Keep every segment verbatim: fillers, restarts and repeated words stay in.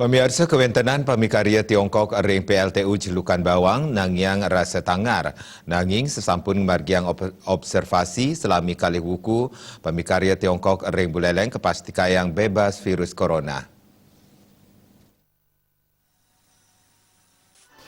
Pamiarsa, kawéntenan pamikarya Tiongkok ring P L T U Celukan Bawang nangiang rasa tangar. Nanging sasampun ngamargiang ob-, observasi salami kalih wuku, pamikarya Tiongkok ring Buleleng kapastikayang bebas virus corona.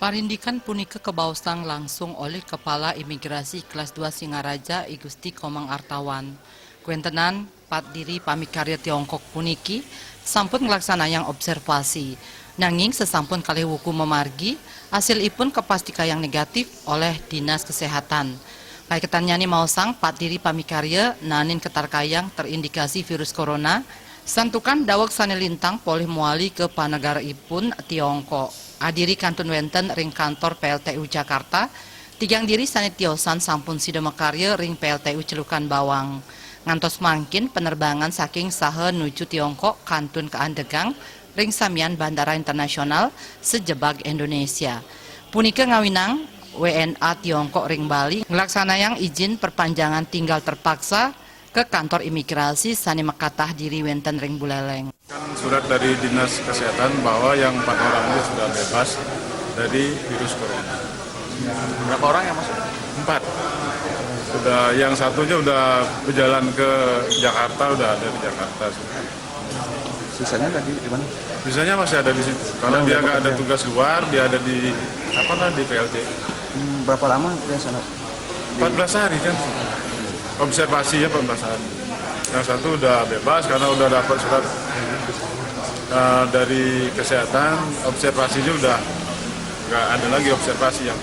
Parindikan punika kabaosang langsung olih Kepala Imigrasi Kelas dua Singaraja, I Gusti Komang Artawan. Kawéntenan pat diri pamikarya Tiongkok puniki sampun nglaksanayang observasi. Nanging sasampun kalih wuku mamargi, asilipun kapastikayang negatif olih Dinas Kesehatan. Paiketannyane maosang pat diri pamikarya naenin katarkayang terindikasi virus corona, santukan daweg sane lintang polih mawali ka panegaraipun Tiongkok. Adiri kantun wenten ring kantor P L T U Jakarta, tigang diri sane tiosan sampun sida makarya ring P L T U Celukan Bawang. Ngantos mangkin, penerbangan saking saha nuju Tiongkok kantun kaandegang ring samian bandara internasional sajebag Indonesia. Punika ngawinang W N A Tiongkok ring Bali nglaksanayang ijin perpanjangan tinggal terpaksa ka kantor imigrasi sane makatah diri wenten ring Buleleng. Kan surat dari Dinas Kesehatan bahwa yang empat orang ini sudah bebas dari virus corona. Berapa orang yang masuk? Empat. Sudah, yang satunya udah berjalan ke Jakarta, udah ada di Jakarta. Sisanya lagi di mana? Sisanya masih ada di situ. Karena dia nggak ada tugas luar, dia ada di, apa namanya, di P L T. Hmm, berapa lama dia sana? Empat belas hari kan. Observasinya empat belas hari. Yang satu udah bebas karena udah dapat surat, eh, dari kesehatan, observasinya udah nggak ada lagi observasi yang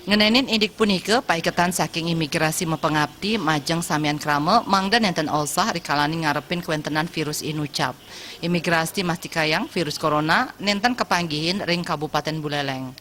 Ngenenin indik punika, paiketan saking imigrasi mapangapti majeng samian krama mangda nenten olsah rikalaning ngarepin kawéntenan virus inucap. Imigrasi mastikayang virus corona nenten kapanggihin ring Kabupaten Buleleng.